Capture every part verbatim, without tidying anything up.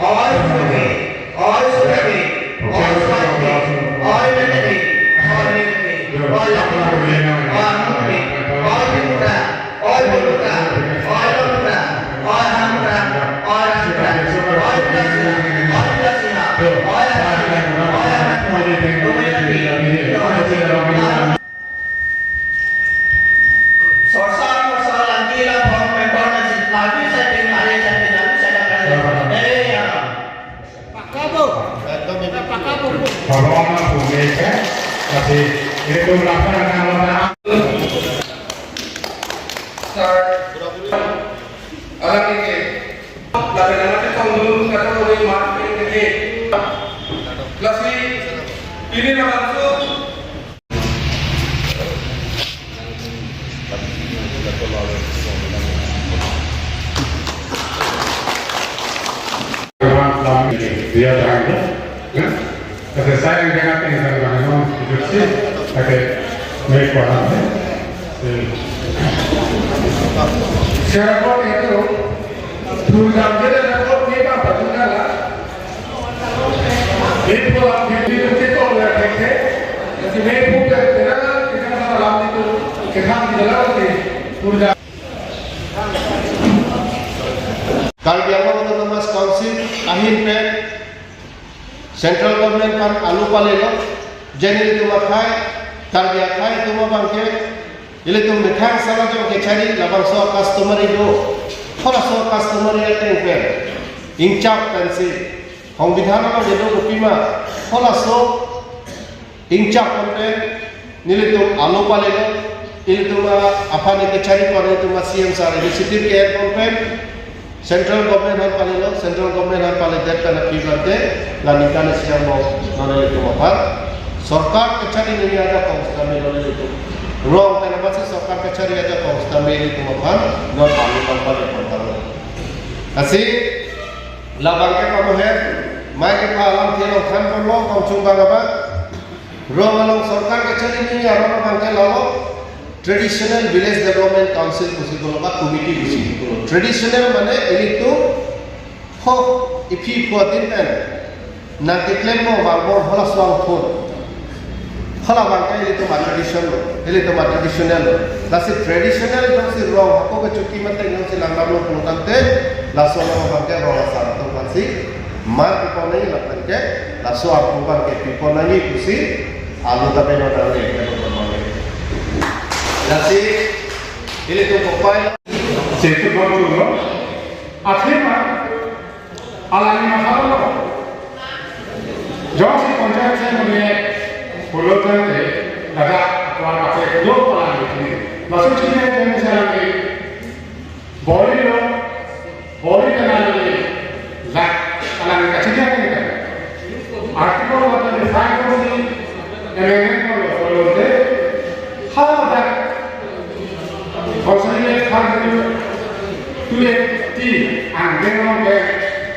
oi Sudafi, oi Sudafi, oi Sudafi, oi Mengedi, oi Mengedi, oi Langkang, oi Hangkang, oi Bimura, oi Bimura, oi Langkang, oi Hangkang, oi Langkang, oi Bilasingha, oi Bilasingha, oi Hangkang, oi Hangkang, oi Hangkang. Sorsa, sorsa, langki, langphong, member, nasi, labi, setting, are, setting, labi, setting, are, eh, ya. Pakabo. Pakabo. Kalau orang punya, ya, tapi itu lapar, kalau tak. Sir, alam ini, labi nama kita dulu, kata orang marketing ini. Lasi, ini nama langsung. Dia terang tu, ya. Kasi saya yang jangan tinggal dengan orang hidup sih, pakai baik orang, ya. Saya report itu, program dia report ni apa, apa juga lah. Ini pulang di, di, di, di, Karbi Anglong Autonomous Council ahin pen Central Government aphan alu palelo, je nelitum akhei, Karbi akhei atum abangke, ilitum methang sara jong kechari labangso customary do, halaso customary ateng pen ingchap pensi, Songbidhan along kedo kopima, halaso ingchap pon pen, nelitum alu palelo, ilitum aphan kechari pon, ilitum C M sir initiative ke-en pon pen, Central Government aphan palelo, Central Government aphan paledet pen aphi bante, la ningkan isi angbong non ilitum aphan sorkar kechari nangji ajakong sitame non ilitum rong pen amatsi sorkar kechari ajakong sitame ilitum aphan non alu pale pon tanglo. Lasi, labang ke kamu he, mai kepha alam thilong than ponlo, kongchung bang abang. Rong along sorkar kechari nangji aron abangke lalo Traditional Village Development Council pusi pulo ba committee pusi pulo. Traditional mane ilitum ho iphi phutin pen nangkeklem mo bang mo halaso angthon. Hala abangke ilitum a-tradition lo, ilitum a-traditional lo. Lasi traditional jongsi rong ako kechuti mate jongsi langdamlo pulotangte, laso along abangke rong asar atum aphansi mar pipon nangji lapenke, laso arpu abangke pipon nangji pusi alu ta beno nangle, beno nangle. Lasi, ilitum kopai. Situ bang lo. Athema, alangli mathalo. Jongsi konjak se mene pulotangte, dada, kuar kape, lo palang ini. Masuk sini, jeng sarang ini. Bori lo, bori kana lo, la, alangli kachini akan kan. Article one twenty-five ko ni, amendment ko lo, ko lo de, hal tak, konsiliasi hal tu, tu ye ti, angdeng lo ke,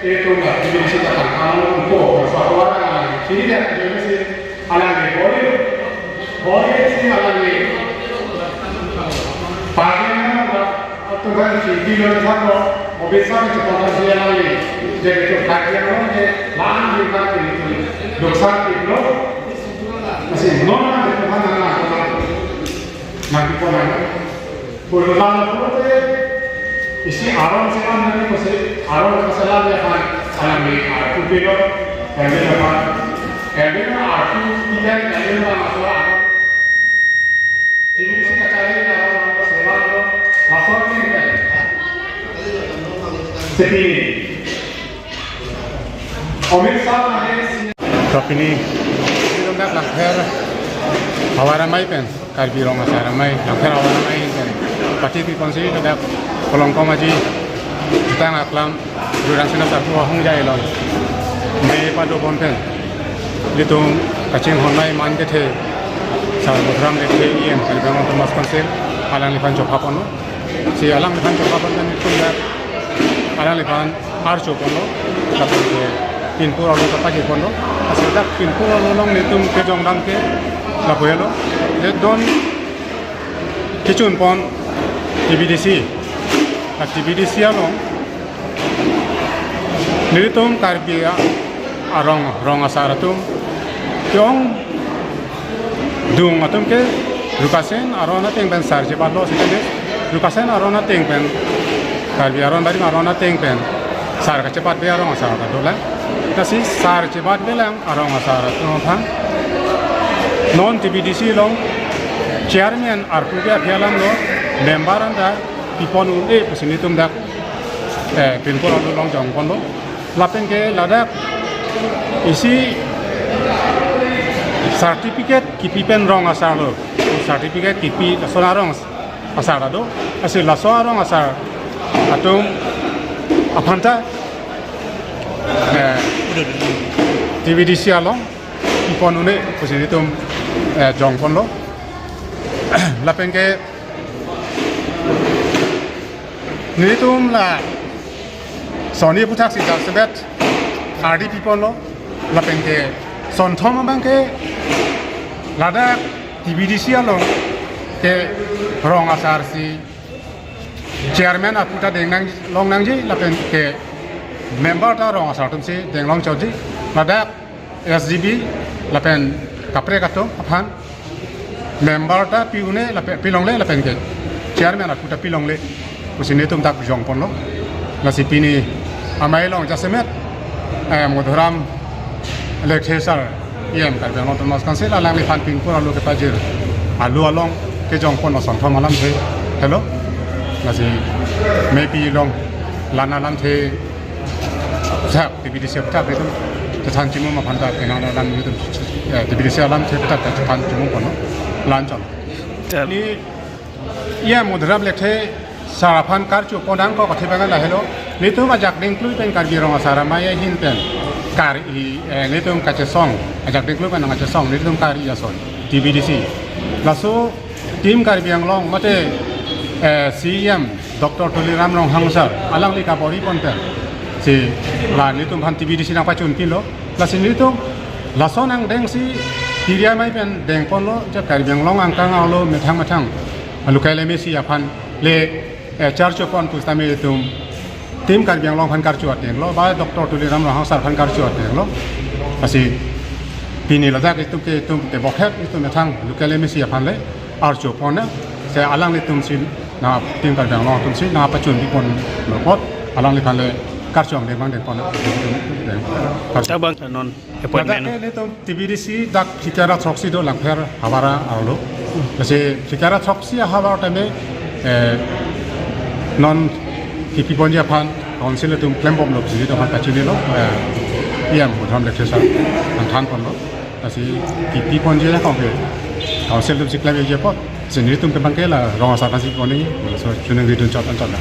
itu nggak, itu bisa datang, kalau untuk, kalau suatu orang alangli, sini dia, jadi si, alangli bori, bori si alangli. Parliament member, atum kan si bilon satu, obisa si kota si alangli. Jadi itu kajian lo je, lahan di kan itu, dosa itu, masih nona itu kan nana, nana, nana, Pulutan pulote, isi aron selam nani pusi, aron keselam ya kan, alangli arpu pilo, kami dapat, kami na arpu, tidak kami na masalah aron. Sini si kachari aron, aron keselam lo, Sipini. Omir Shah ahe si- Sipini. Sipini dak Langpher Havar Amei pen, Karbi Rong Asar Amei, Langpher Havar Amei pen. Pati pi konsi dak Kolongkom Aji, Jutang Aklam, Juran Sina Sarpo Hong Jai Lon. Mei pado bon pen. Ilitum kachinghon amei man kethe, Sar Madhuram Lekthe E M, Karbi Anglong Autonomous Council, alangliphan chokha ponlo. Si alangliphan chokha pon pen itum dak alangliphan archo ponlo, lapen ke pinpur arlo kapajir ponlo. Lasi dak pinpur arlo along nelitum kejong dam ke lapu helo. Ledon kechun pon T B D C. Dak T B D C along nelitum Karbi a-, arong, rong asar atum ke-ongdung atum ke Lukasen aron ateng pen sar chebatlo sitame, Lukasen aron ateng pen, Karbi aron barim aron ateng pen sar kachebatbe arong asar ta dolang. Lasi sar chebatbelang arong asar atum aphan non T B D C along chairman arpu ke aphi alam lo, member anta pipon un-e pusi nelitum dak, eh, pinpur arlo along jong ponlo. Lapen ke ladak isi certificate kipi pen rong asar lo. Certificate kipi lason arong asar ta do. Lasi laso arong asar atum aphanta, eh, T B D C along pipon un-e pusi nelitum, eh, jong ponlo. Lapen ke nelitum lason ni aputhaksi jasemet ardi piponlo, lapen ke son thom abang ke ladak T B D C along ke rong asar si chairman arpu ta deng nang, long nangji, lapen ke member ta rong asar atum si deng long chotji, ladak S G B lapen kaprek atum aphan member ta pi un-e lapen pi longle lapen ke chairman arpu ta pi longle pusi nelitum dak jong ponlo. Lasi pini amei along jasemet, eh, Madhuram Lekthe sar E M Karbi Anglong Autonomous Council alangliphan pinpur arlo kepajir arlo along kejong pon ason thom alamthe helo. Lasi mei pi along la-an alamthe sak T B D C sak nelitum chethan chimum aphanta penang alam nelitum, eh, T B D C alamthe sak chethan chimum ponlo, la-an chot. Chot. Ni E M Madhuram Lekthe sar aphan karcho pon nangkok athe abang lahelo. Nelitum ajak dengklui pen Karbi Rong Asar Amei ahin pen kar-i, eh, nelitum kachesong, ajak dengklui pen nangkachesong nelitum kar-i ason T B D C. Laso Team Karbi Anglong mate, eh, C E M Doctor Tuliram Ronghang sir alangli kabor-i pon pen si la nelitum aphan T B D C nangpachun pinlo. Lasi nelitum lason angdeng si T D I amei pen deng ponlo, je Karbi Anglong angkang arlo methang methang local M A C aphan le, eh, charcho pon pusitame itum Team Karbi Anglong aphan karcho ateng lo, ba Doctor Tuliram Ronghang sir aphan karcho ateng lo. Lasi pini ladak itum ke itum tebokhet itum methang local M A C aphan le archo pon na, se alanglitum si na Team Karbi Anglong atum si nangpachun pi ponlo apot alangliphan le karcho angdeng abang deng pon na. Karcho. Tabang non appointment. Ladak ke nelitum T B D C dak phlikra throksi do Langpher havar arlo. Lasi phlikra throksi ahavar tame, eh, non kipi ponji aphan council atum klembomlo pusi nelitum aphan kachinilo, eh, E M Madhuram Lekthe sir nangthan ponlo. Lasi kipi ponji la kong ke council atum si klemji apot si nelitum ke abang ke la rong asar aphan si pon nangji, laso choningri dun chot an chot na.